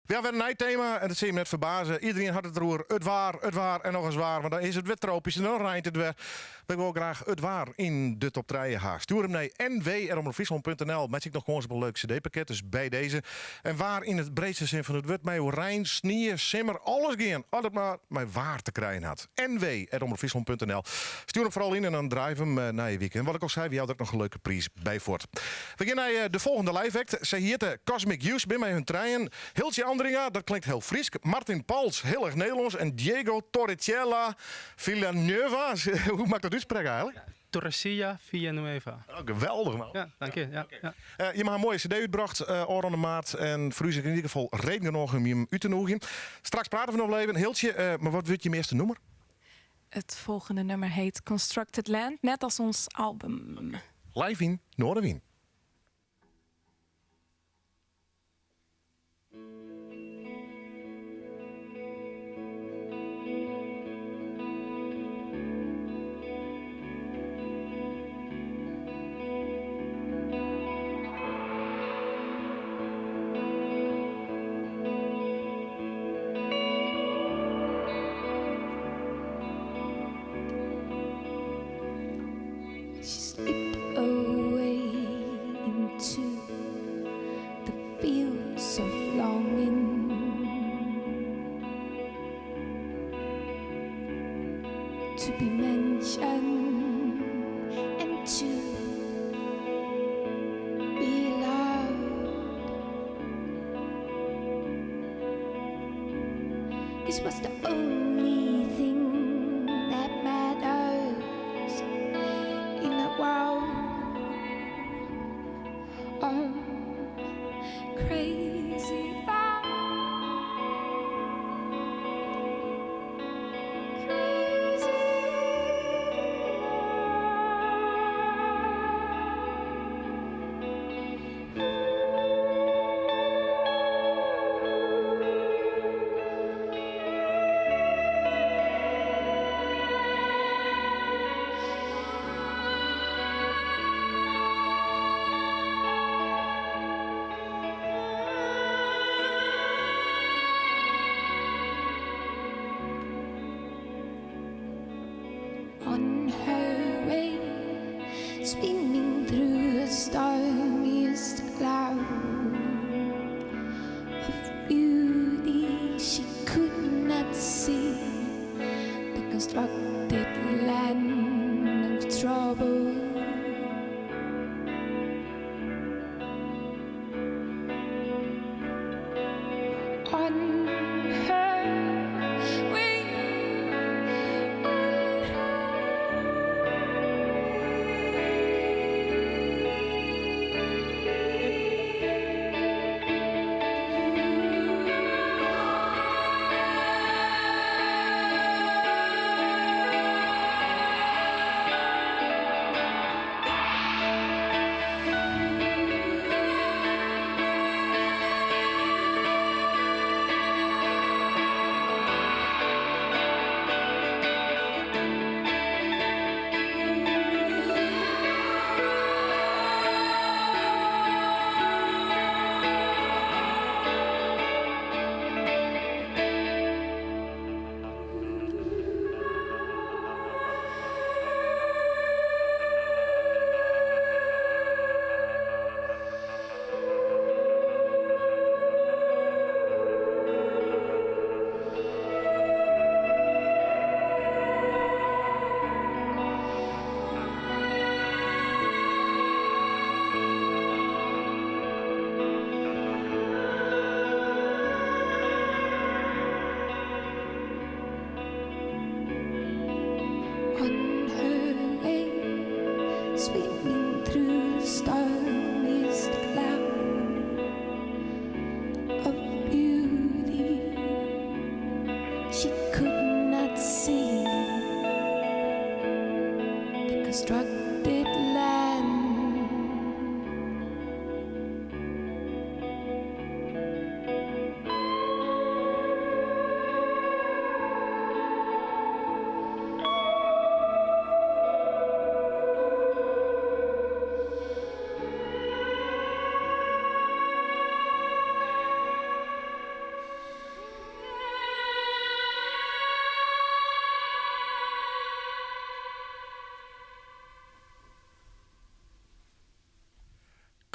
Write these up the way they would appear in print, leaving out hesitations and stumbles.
We ha wer in nij tema en dat sil jim net ferbaze. Iederien hat it deroer, it waar, it waar en noch ris waar. Want dan is it wer tropysk en dan reint it wer. Wy wolle graach it waar yn de top trije ha. Stjoer him nei nw@omropfryslân.nl. Meitsje ek noch kâns op in leuk cd-pakket, dus by dizze. En waar yn it breedste sin fan it wurd mei oer rein, snie, simmer, alles gean. As it mar mei waar te krijen hat. nw@omropfryslân.nl. Stjoer him foaral yn en dan draaie we him nije wike. En wat ik al sei, we jouwe der ek noch in leuke priis by fuort. We gean nei de folgjende live-act. Sy hjitte Cosmic Youth, bin mei hun trijen. Hiltsje Andringa, dat klinkt hiel Frysk. Martin Pals, hiel erch Nederlânsk. En Diego Torricella Villanueva. Hoe moat ik dat útsprekke eigenlik? Torrecilla Villanueva. Oh, geweldich man. Ja, dank je. Ja, ja. Jim ha in moaie cd útbrocht, ôfrûne maart. En foar ús is yn ieder gefal reden genôch om jim út te nûgjen. Straks prate we noch wol even. Hiltsje, mar wat wurdt jim earste nûmer? It folgjende nûmer heet Constructed Land, net as ons album. Live yn Noardewyn. She slipped away into the fields of longing To be mentioned and to be loved. This was the only thing that matters in the world of crazy love. Crazy love. On her way, spinning through the stormiest cloud of beauty she could not see the constructed land of trouble. On her way, on her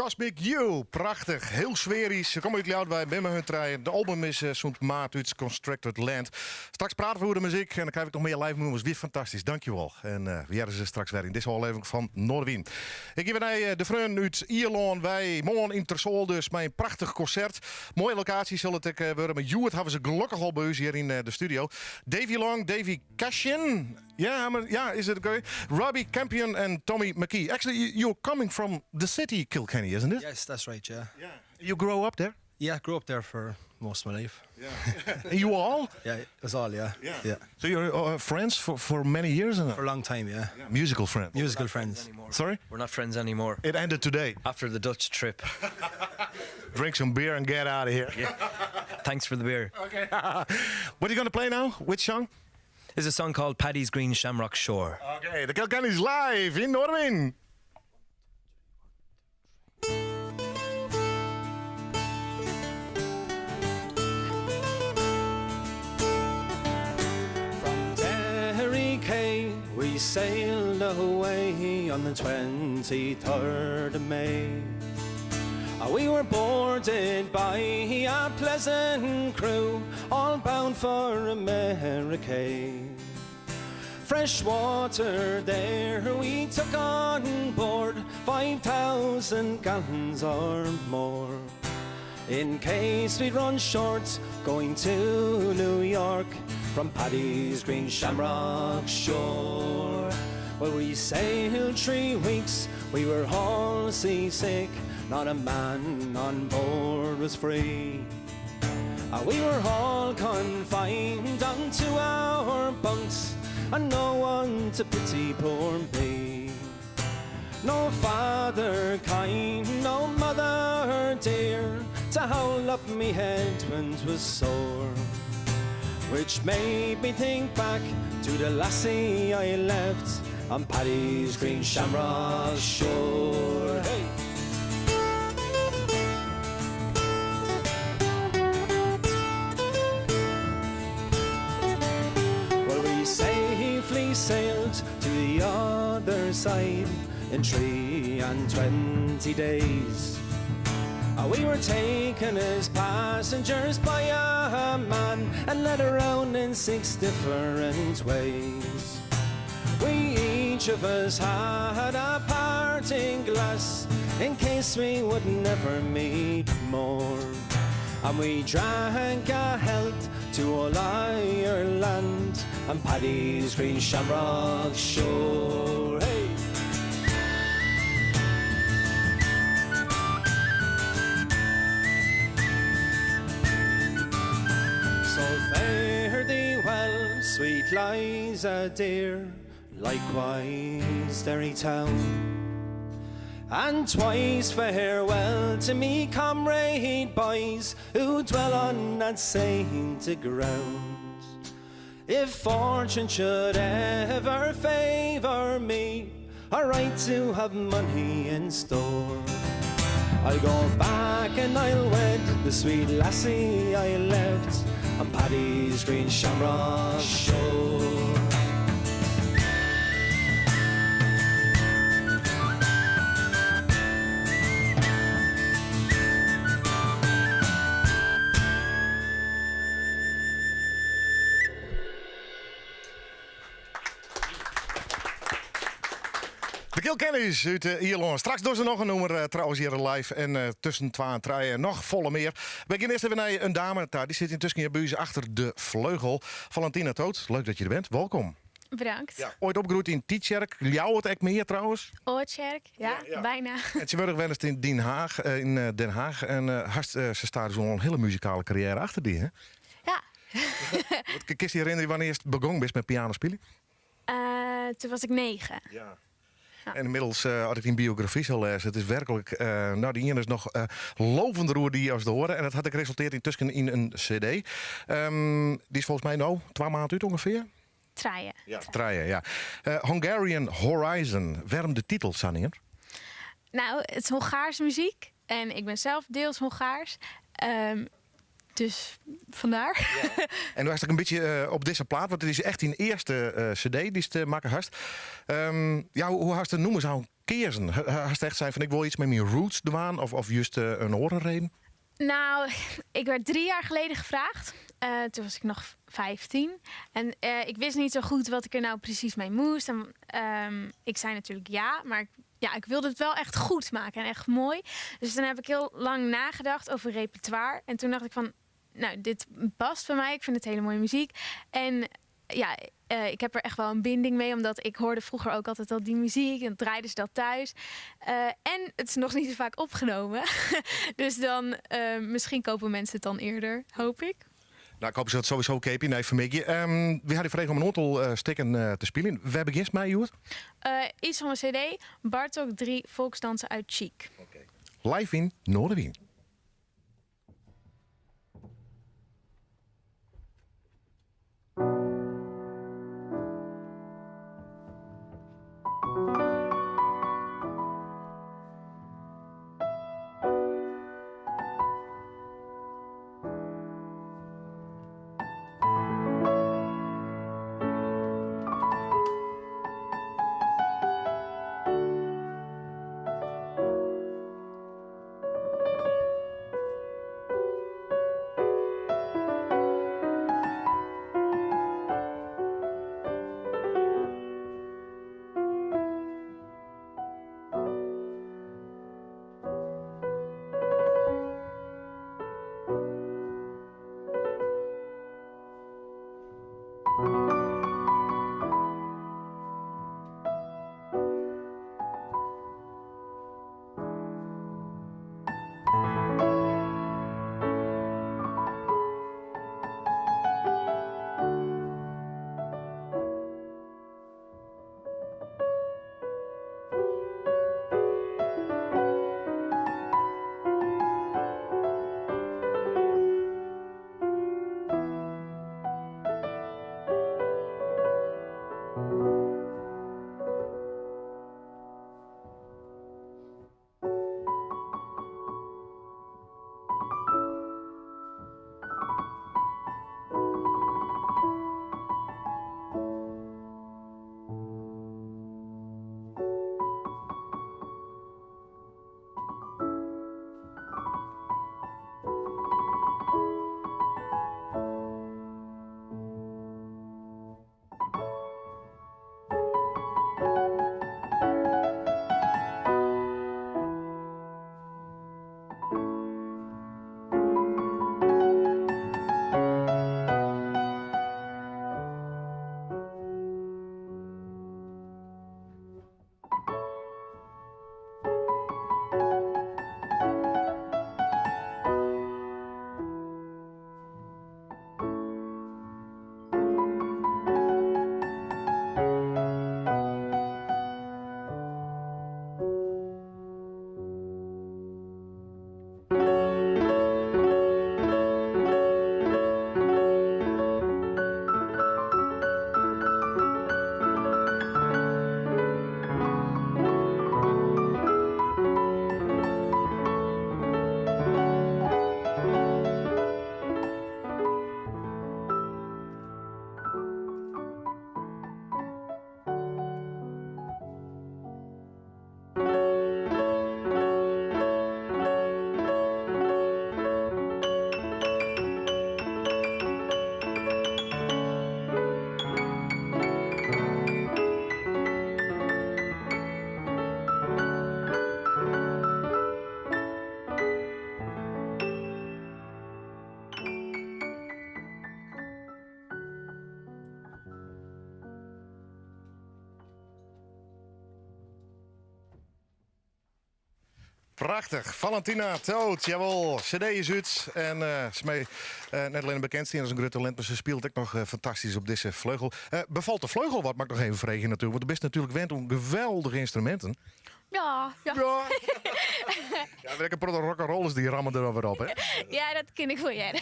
Cosmic You, prachtich, hiel sfearysk. Se komme út Ljouwert wei, binne mei hun trijen. De album is sûnt maart út, Constructed Land. Straks prate we oer de muzyk en dan krij ik noch mear live nûmers. Wie fantastysk, dankjewol. En we hearre se straks wer yn dizze ôflevering fan Noardewyn. Ik gean wer nei de freonen út Ierlân wei. Moarn yn Tersoal dus mei in prachtich konsert. Moaie lokaasje sil it ek wurde, mar hjoed hawwe se gelokkich al by ús hjir yn de studio. Davy Long, Davy Cashin, yeah, yeah, is it okay? Robbie Campion and Tommy McKee. Actually, you're coming from the city Kilkenny, isn't it? Yes, that's right, yeah. Yeah. You grow up there? Yeah, grew up there for most of my life. Yeah. You all? Yeah, it was all, yeah. Yeah. Yeah. So you're friends for many years? And For a long time, yeah. Yeah, musical friends. Musical friends. Sorry? We're not friends anymore. It ended today. After the Dutch trip. Drink some beer and get out of here. Yeah. Thanks for the beer. Okay. What are you going to play now? Which song? There's a song called Paddy's Green Shamrock Shore. Okay, the Kilkenny's live in Noardewyn. From Derry Quay we sailed away on the 23rd of May. We were boarded by a pleasant crew, all bound for America. Fresh water there we took on board, 5,000 gallons or more. In case we'd run short going to New York from Paddy's Green Shamrock Shore. Well, we sailed 3 weeks, we were all seasick, not a man on board was free. We were all confined unto our bunks, and no one to pity poor me. No father kind, no mother dear, to hold up me head when 'twas sore. Which made me think back to the lassie I left on Paddy's Green Shamrock Shore. Hey! Well, we safely sailed to the other side in 23 days. We were taken as passengers by a man and led around in six different ways. We each of us had a parting glass in case we would never meet more. And we drank a health to all Ireland and Paddy's Green Shamrock Shore. Hey! So fare thee well, sweet Liza dear, likewise Derry town. And twice farewell to me comrade boys who dwell on that sainted ground. If fortune should ever favour me, a right to have money in store, I'll go back and I'll wed the sweet lassie I left on Paddy's Green Shamrock Shore. De Kilkennys út Ierlân. Straks dogge se noch in nûmer trouwens hjir live. En tusken twa en trije noch folle mear. We gean earst even nei in dame ta. Dy sit yntusken hjir by ús achter de fleugel. Valentina Toot, leuk dat je der bent. Wolkom. Bedankt. Ja, oait opgroeid yn Tytsjerk, Ljouwert ek mear trouwens. Oartsjerk, ja, bijna. En tsjintwurdich wennest yn Den Haag, yn Den Haag. En hast se staar al in hiele muzikale karriêre achter dy, hè? Ja. Wat, kinst dy herinnerje wannear'tst begûn bist mei piano spyljen? Toen was ik 9. Ja. En ynmiddels, as ik dyn biografy sa lês, it is werklik, no, de iene is noch lovender oer dy as de oare. En dat hat ek resultearre yntusken yn in CD. Dy is folgens my no 2 maand út ûngefear. 3. Ja, 3, ja. Hungarian Horizon. Wêrom de titel, sa neamd? Nou, it is Hongaarse muzyk. En ik ben zelf deels Hongaars. Dus vandaar. Ja. En do hast ek in bytsje op dizze plaat, want it is echt dyn earste CD dy'tst makke hast. Ja, hoe hast de nûmers keazen? Hast echt sein fan ik wol iets mei myn roots dwaan of just in oare reden? Nou, ik werd 3 jaar geleden gevraagd. Toen was ik nog 15. En ik wist niet zo goed wat ik er nou precies mee moest. En ik zei natuurlijk ja, maar ja, ik wilde het wel echt goed maken en echt mooi. Dus toen heb ik heel lang nagedacht over repertoire. En toen dacht ik van, nou, dit past bij mij. Ik vind het hele mooie muziek. En ja, ik heb er echt wel een binding mee, omdat ik hoorde vroeger ook altijd al die muziek en draaiden ze dat thuis. En het is nog niet zo vaak opgenomen. Dus dan, misschien kopen mensen het dan eerder, hoop ik. Nou, ik hoop dat sowieso keapje. Nee, fermidden. Wy ha dy frege om in oantal stikken te spyljen. Wêr begjinst mei, hjoed? Iets van mijn cd, Bartok 3 Volksdansen uit Chic. Live yn Noardewyn. Prachtich. Valentina Tóth, jawol, CD is út. En se mei net allinnich bekend stean as in grut talint, mar se spilet ek noch fantastysk op dizze fleugel. Befalt de fleugel wat, moat ik noch even freegje natuerlik. Want do bist natuerlik wend oan geweldige ynstruminten. Ja. Ja. Ja, wer in protte rock'n'rollers dy ramme der wer op, hè? Ja, dat kin ik wol hearre.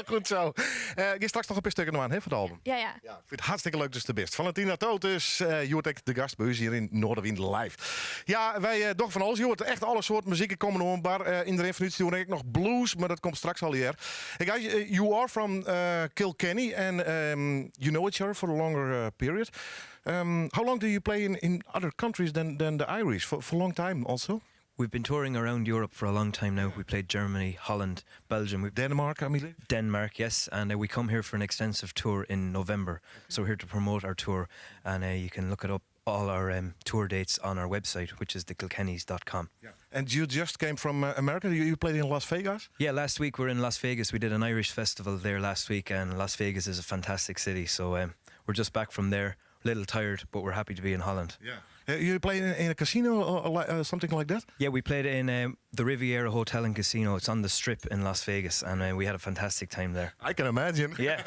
Goed zo. Gean straks noch in pear stikken dwaan, hè, fan it album. Ja. Ja, ik fyn it hartstikke leuk datst der bist. Valentina Tóth is hjoed ek de gast by ús hjir yn Noardewyn Live. Ja, wy dogge fan alles hjoed. Echt alle soarten muzyk komme oan bar. Yn de rin fan útstjoering ek noch blues, mar dat komt straks allegear. Hey guys, you are from Kilkenny and you know each other for a longer period. How long do you play in other countries than the Irish? For a long time also? We've been touring around Europe for a long time now. We played Germany, Holland, Belgium. We Denmark, I mean. Denmark, yes, and we come here for an extensive tour in November. So we're here to promote our tour, and you can look it up all our tour dates on our website, which is thekilkennys.com. Yeah. And you just came from America. You played in Las Vegas? Yeah, last week we were in Las Vegas. We did an Irish festival there last week, and Las Vegas is a fantastic city. So we're just back from there. A little tired, but we're happy to be in Holland. Yeah. You played in a casino or something like that? Yeah, we played in the Riviera Hotel and Casino. It's on the Strip in Las Vegas, and we had a fantastic time there. I can imagine. Yeah.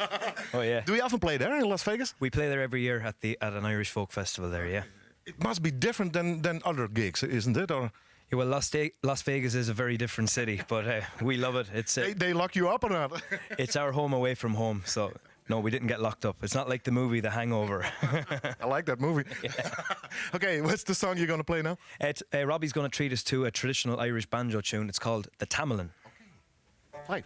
Oh yeah. Do you often play there in Las Vegas? We play there every year at an Irish folk festival there. Yeah. It must be different than other gigs, isn't it? Or Yeah, well, Las Vegas is a very different city, but we love it. It's They lock you up or not? It's our home away from home. So no, we didn't get locked up. It's not like the movie The Hangover. I like that movie. Okay, what's the song you're going to play now? Robbie's going to treat us to a traditional Irish banjo tune. It's called The Tamelin. Okay. Live.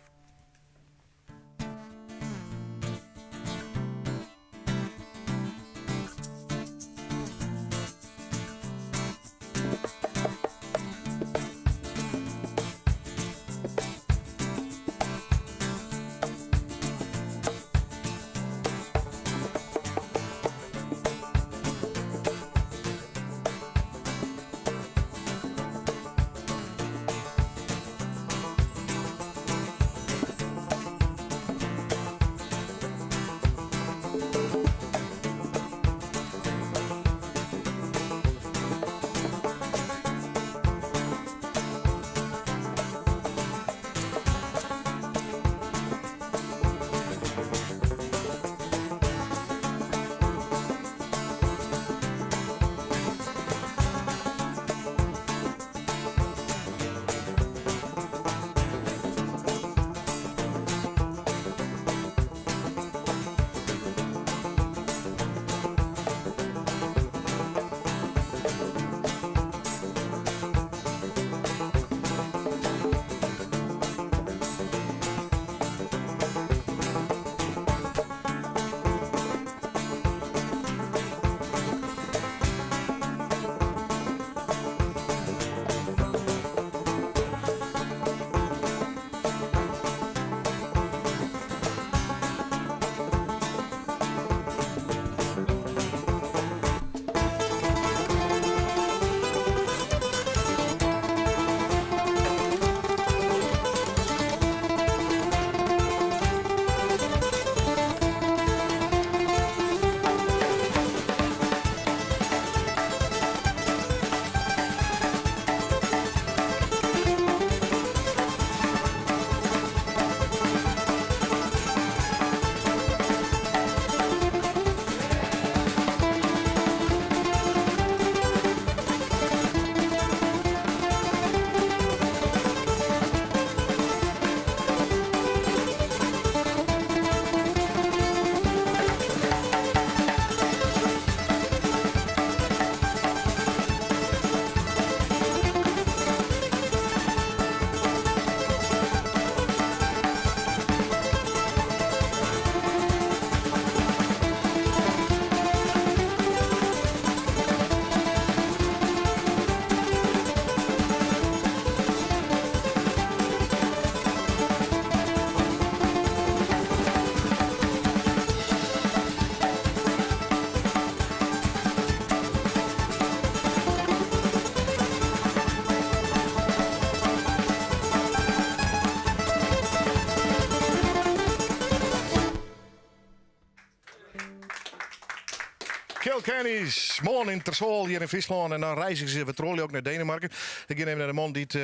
Kilkennys, moarn yn Tersoal hjir yn Fryslân en dan reizgje se wer troch ek nei Denemarken. Ik gean even nei de man dy't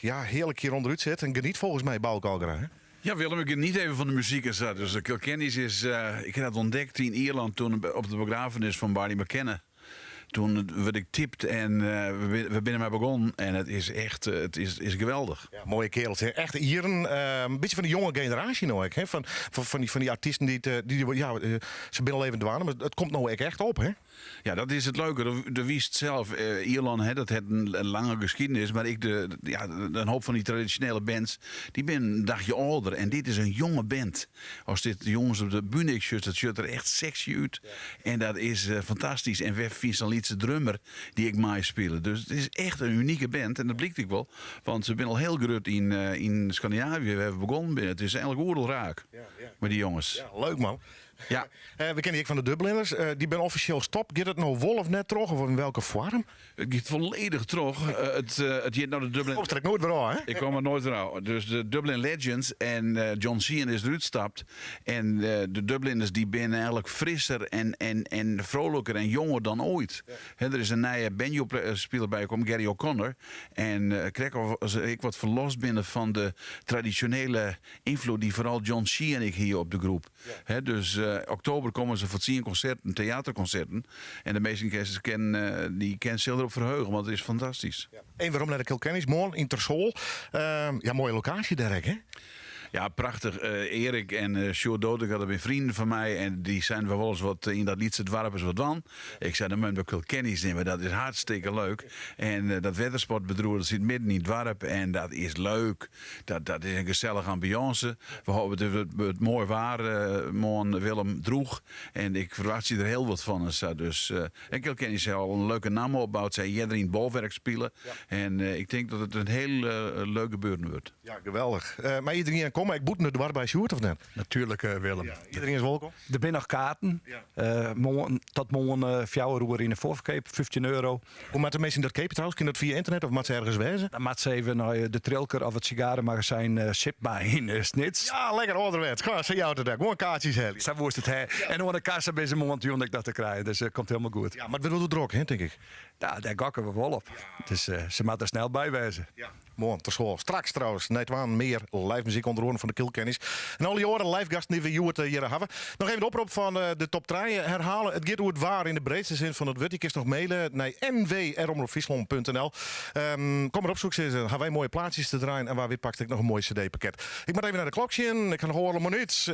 ja, hearlik hjir ûnderút sit en geniet folgens my, Bauke Algra. Hè? Ja, Willem, ik geniet even fan de muzyk en sa. Dus de Kilkennys is, ik ha dat ûntdekt yn Ierlân doe op de begraffenis fan Barney McKenna. Toen wurd ik tipt en we binne mei begonnen en it is echt it is, is geweldich. Ja, moaie kearels, hè. Echt Ieren. In bytsje fan de jonge generaasje no ek, hè? Fan dy artysten dy't, dy, ja, se binne al even dwaande, mar it komt no ek echt op, hè? Ja, dat is it leuke. Do witst sels, Ierlân hè, dat hat in lange geschiedenis, mar ek de, ja, in hoop fan dy tradisjonele bands, dy binne in dagje âlder. En dit is in jonge band. As dit de jonges op de bühne ek sjochst, dat sjocht der echt sexy út. En dat is fantastysk. En wer fynst in lytse drummer dy't ek meispilet. Dus it is echt in unike band. En dat blykt ek wol. Want se binne al hiel grut yn Skandinavië, wêr't we begûn binne. It is eigentlik oeral raak mei dy jonges. Ja, leuk man. Ja. We kenne dy ek fan de Dubliners. Dy binne offisjeel stopt. Giet it no wol of net troch? Of yn welke foarm? It giet folledich troch. It hjit no de Dublin. Komst der ek noait wer ôf, hè? Ik kom der noait wer ôf. Dus de Dublin Legends en John Sheehan is derút stapt. En de Dubliners dy binne eigentlik frisser en froliker en jonger dan oait. Hè, der is in nije banjo-spiler by kommen, Gary O'Connor. En krekt as ek wat ferlost binne fan de tradisjonele ynfloed dy't foaral John Sheehan ek hie op de groep. Hè, dus oktober komme se foar tsien konserten, teaterkonserten. En de minsken kin, dy kin sil derop ferheugen, want it is fantastysk. Even werom nei de Kilkennys, moarn yn Tersoal. Ja, moaie lokaasje dêr ek, hè? Ja, prachtich. Erik en Sjoerd Dotinga, dat binne freonen fan my. En dy seinen, we wolle ris wat yn dat lytse doarp ris wat dwaan. Ik sei, dan moatte we Kilkennys nimme, dat is hartstikke leuk. En dat wettersportbedriuw, dat sit midden yn it doarp en dat is leuk. Dat is in gesellige ambiance. We hoopje it wurdt moai waar moarn, Willem, droech. En ik ferwachtsje der hiel wat fan. En sa. Dus, en Kilkennys ha al in leuke namme opboud. Sy earder yn it Bolwerk spile. En ik tink dat it in hiel leuk gebeuren wurdt. Ja, geweldich. Mei iderien komme, ek bûten it doarp by Sjoerd of net? Natuerlik, Willem. Ja, iderien is wolkom. Der binne noch kaarten. Tot moarn fjouwer oere yn de foarferkeap, 15 euro. Hoe moatte minsken dat keapje trouwens? Kin dat fia ynternet of moat se ergens wêze? Dan moat se even nei de Trilker of it sigarenmagazijn Sipma yn Snits. Ja, lekker âlderwets. Goh, sa jout it ek. Gewoan kaartsjes helje. Sa woest it ha. En oan de kassa binne se moarntejûn ek noch te krijen, dus it komt hielendal goed. Ja, mar it wurdt wol drok, hè, tink ik. Ja, dêr gokke we wol op. Dus se moatte der snel by wêze. Moarn Tersoal. Straks trouwens, nei twaen mear live muzyk ûnder oaren fan de Kilkennys. En al dy oare live gasten dy't we hjoed hjir hawwe. Noch even de oprop fan de top trije herhale. It giet oer it waar yn de breedste sin fan it wurd. Je kinst noch maile nei nw@omropfryslân.nl. Kom mar op, soe ik sizze. Hawwe wy moaie plaatsjes te draaien en wa wit pakst ek noch in moai cd-pakket. Ik moat even nei de klok sjen. Ik ha noch oardel minút.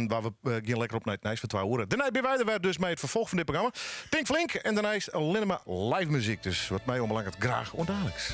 Wa we gean lekker op nei it nijs fan twa oere. Dêrnei binne wy der wer dus mei it ferfolch fan dit programma. Tink Flink en dêrneist allinne mar live muzyk. Dus wat my oanbelanget graach oant daliks.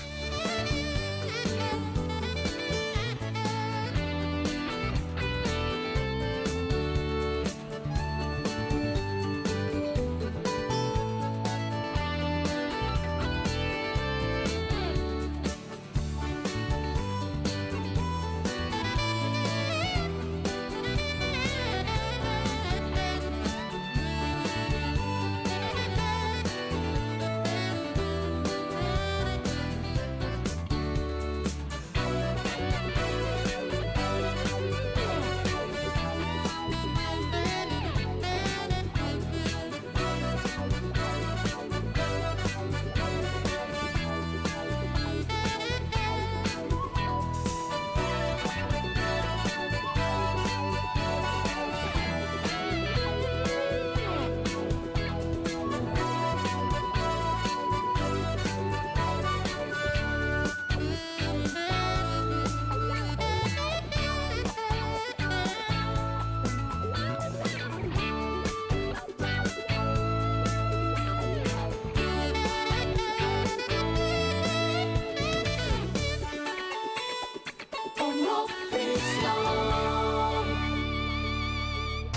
Omrop Fryslân.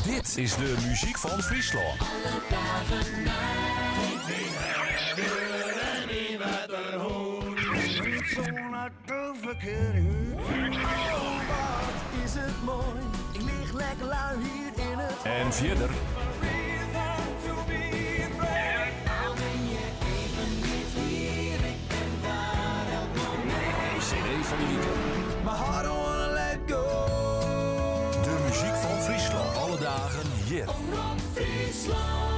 Dit is de muzyk fan Fryslân. Alle dagen nei. Oh, wat is it moai. Ik lig lekker lui hier yn it. En fierder. CD fan de wike. My heart don't wanna let go. De muzyk fan Fryslân. Alle dagen hjir. Omrop Fryslân.